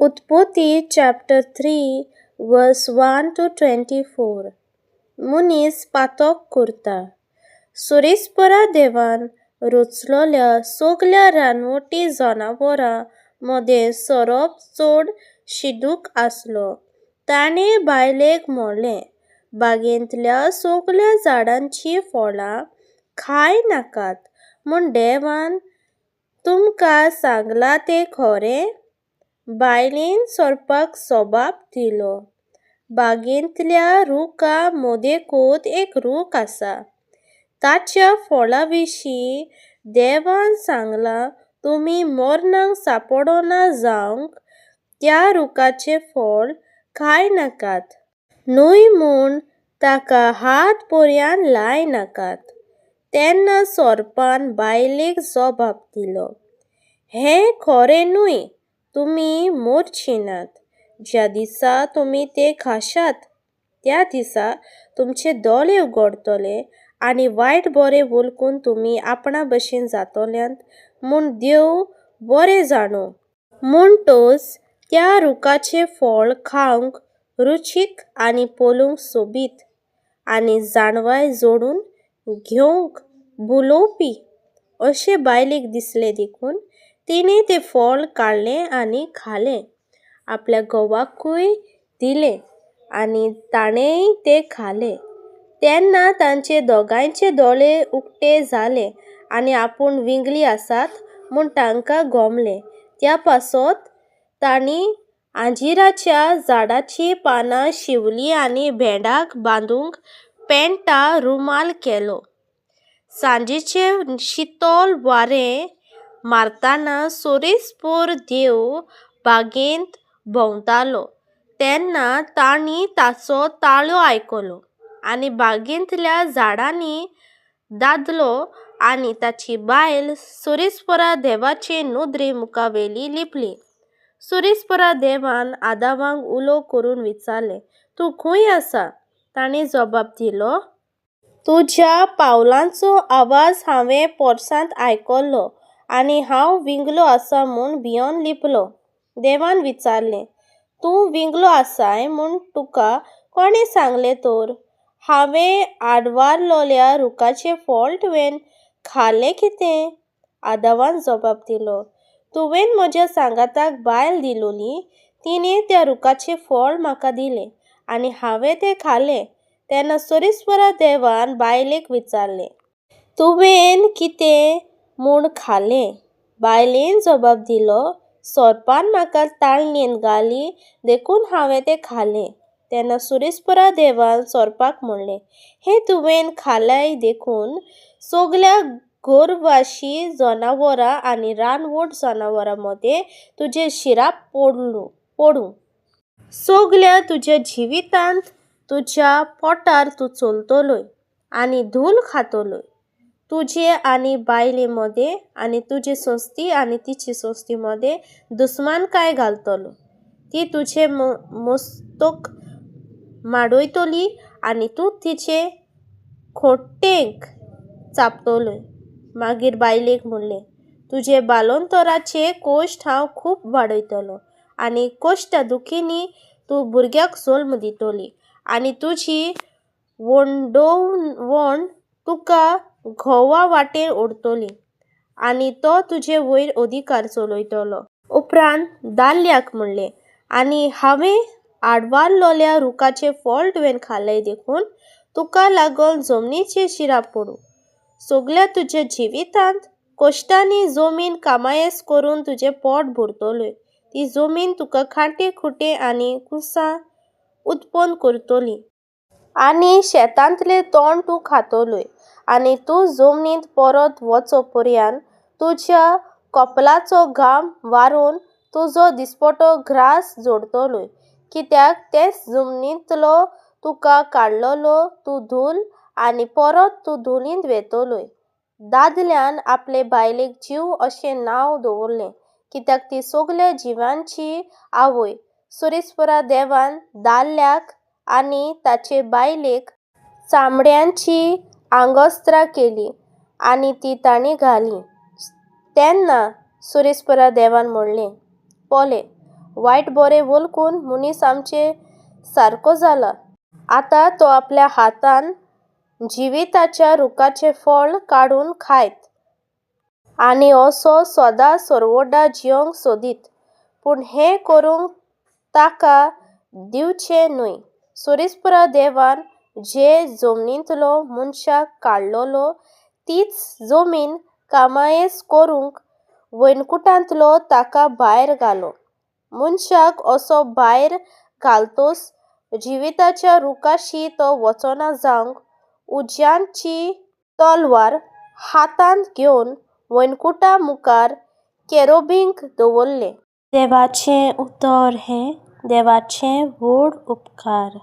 उत्पत्ती chapter 3 verse 1 to 24. मनीस पातक करता. सुरेस्परा देवान रचलोल्या सगल्या रानवटी जनावरां मदें सोरोप चड शिदूक आसलो. ताणें बायलेक म्हणलें, बागेंतल्या सगल्या झाडांचीं फळां खाय नाकात म्हूण देवान तुमकां सांगलां तें खरें? बायलेन सोरपाक सोबाब दिलो, बागेंतल्या रुखा मदेकूच एक रूख आसा, ताच्या फळा विशीं देवान सांगलां तुमी मरणाक सांपडना जावंक त्या रुखाचें फळ खाय नाकात, न्हय म्हूण ताका हात पर्यान लाय नाकात. तेन्ना सोरपान बायलेक जबाब दिलो, हें खरें न्हय, तुमी मरची नात. ज्या दिसा तुमी तें खाशात त्या दिसा तुमचे दोळे उगडतले आनी वायट बरें वळखून तुमी आपणा भशेन जातल्यांत म्हूण देव बरें जाणो. म्हणटच त्या रुखाचें फळ खावंक रुचीक आनी पळोवंक सोबीत आनी जाणवाय जोडून घेवंक भुलोवपी अशें बायलेक दिसलें देखून तिणें तें फळ काडलें आनी खालें. आपल्या घोवाकूय दिलें आनी ताणेंय तें खालें. तेन्ना तांचे दोगांयचे दोळे उक्ते जाले आनी आपूण विंगली आसात म्हूण तांकां गोमलें. त्या पासत तांणी आंजिराच्या झाडाचीं पानां शिवलीं आनी भेंडाक बांदूंक पेंटा रुमाल केलो. सांजेचें शितोल वारें मारतना सोरेस्पर देव बागेंत भोंवतालो तेन्ना तांणी ताचो ताळो आयकलो आनी बागेंतल्या झाडांनी दादलो आनी ताची बायल सुरेस्परा देवाचे नदरे मुखावेली लिपली. सुरेस्परा देवान आदावांक उलो करून विचारलें, तूं खंय आसा? ताणें जबाब दिलो, तुज्या पावलांचो आवाज हांवें पोरसांत आयकलो आनी हांव विंगलो आसा म्हूण भियोन लिपलो. देवान विचारलें, तूं विंगलो आसाय म्हूण तुका कोणें सांगलें तर? हांवें आडवारलोल्या रुखाचें फळ तुवें खाल्लें कितें? आदावान जबाब दिलो, तुवें म्हज्या सांगाताक बायल दिलोली, तिणें त्या रुखाचें फळ म्हाका दिलें आनी हांवें तें खालें. तेन्ना सोरेस्परा देवान बायलेक विचारलें, तुवें कितें म्हूण खालें? बायलेन जबाब दिलो, सोरपान म्हाका ताळणेन घाली देखून हांवें तें खालें. तेन्ना सुरेस्परा देवान सोरपाक म्हणलें, हें तुवें खालाय देखून सगल्या गोरवाशी जनावरां आनी रानवट जनावरां मदें तुजें शिराप पडूं. सगल्या तुज्या जिवितांत तुज्या पोटार तूं चलतलोय आनी धूल खातलोय. तुजे आनी बायले मदें आनी तुजे संस्ती आनी तिचे संस्ती मदें दुस्मानकाय घालतलो. ती तुजें मस्तक माडयतली आनी तूं तिचे खोटेक चापतलोय. मागीर बायलेक म्हणलें, तुजे बालोंतराचे कोश्ट हांव खूब वाडयतलो आनी कोश्टा दुखींनी तूं भुरग्याक जल्म दितली आनी तुजी वंडोवण तुका घोवा वाटेर ओडतली आनी तो तुजे वयर अधिकार चलयतलो. उपरांत दादल्याक म्हणलें, आनी हांवें आडवारलोल्या रुखाचें फळ तुवें खालें देखून तुका लागून जमनीचेर शिराप पडूं. सगल्या तुज्या जिवितांत कश्टांनी जमीन कामायस करून तुजें पोट भरतलोय. ती जमीन तुका खांटे खुटे आनी कुसां उत्पन्न करतली आनी शेतांतलें तण तूं खातलोय आनी तूं जमनींत परत वचो पर्यान तुज्या कपलाचो घाम वारोवन तुजो दिसपटो ग्रास जोडतलोय, कित्याक तेच जमनींतलो तुका काडलेलो तूं धूल आनी परत तूं धुलींत वेतलोय. दादल्यान आपले बायलेक जीव अशें नांव दवरलें, कित्याक ती सगल्या जिवांची आवय. सुरेस्परा देवान दादल्याक आनी ताचे बायलेक चामड्यांचीं आंगवस्त्रां केलीं आनी तीं तांणी घालीं. तेन्ना सुरेस्परा देवान म्हणलें, पळय, वायट बोरें वळखून मनीस आमचे सारको जाला. आतां तो आपल्या हातान जिविताच्या रुखाचें फळ काडून खायत आनी असो सदां सर्वोडा जिवंक सोदीत. पूण हें करूंक ताका दिवचें न्हय. सोरीसपुरा देवान जे जमनींतलो मनशाक काडलेलो तीच जमीन कामायेस करूंक वैनकुटांतलो ताका भायर घालो. मनशाक असो भायर घालतोच जिविताच्या रुखाशी तो वचना जावंक उज्यांची तलवार हातांत घेवन वैनकुटा मुखार केरोबींक दवरले. देवाचें उतर हें देवाचे व्हड उपकार.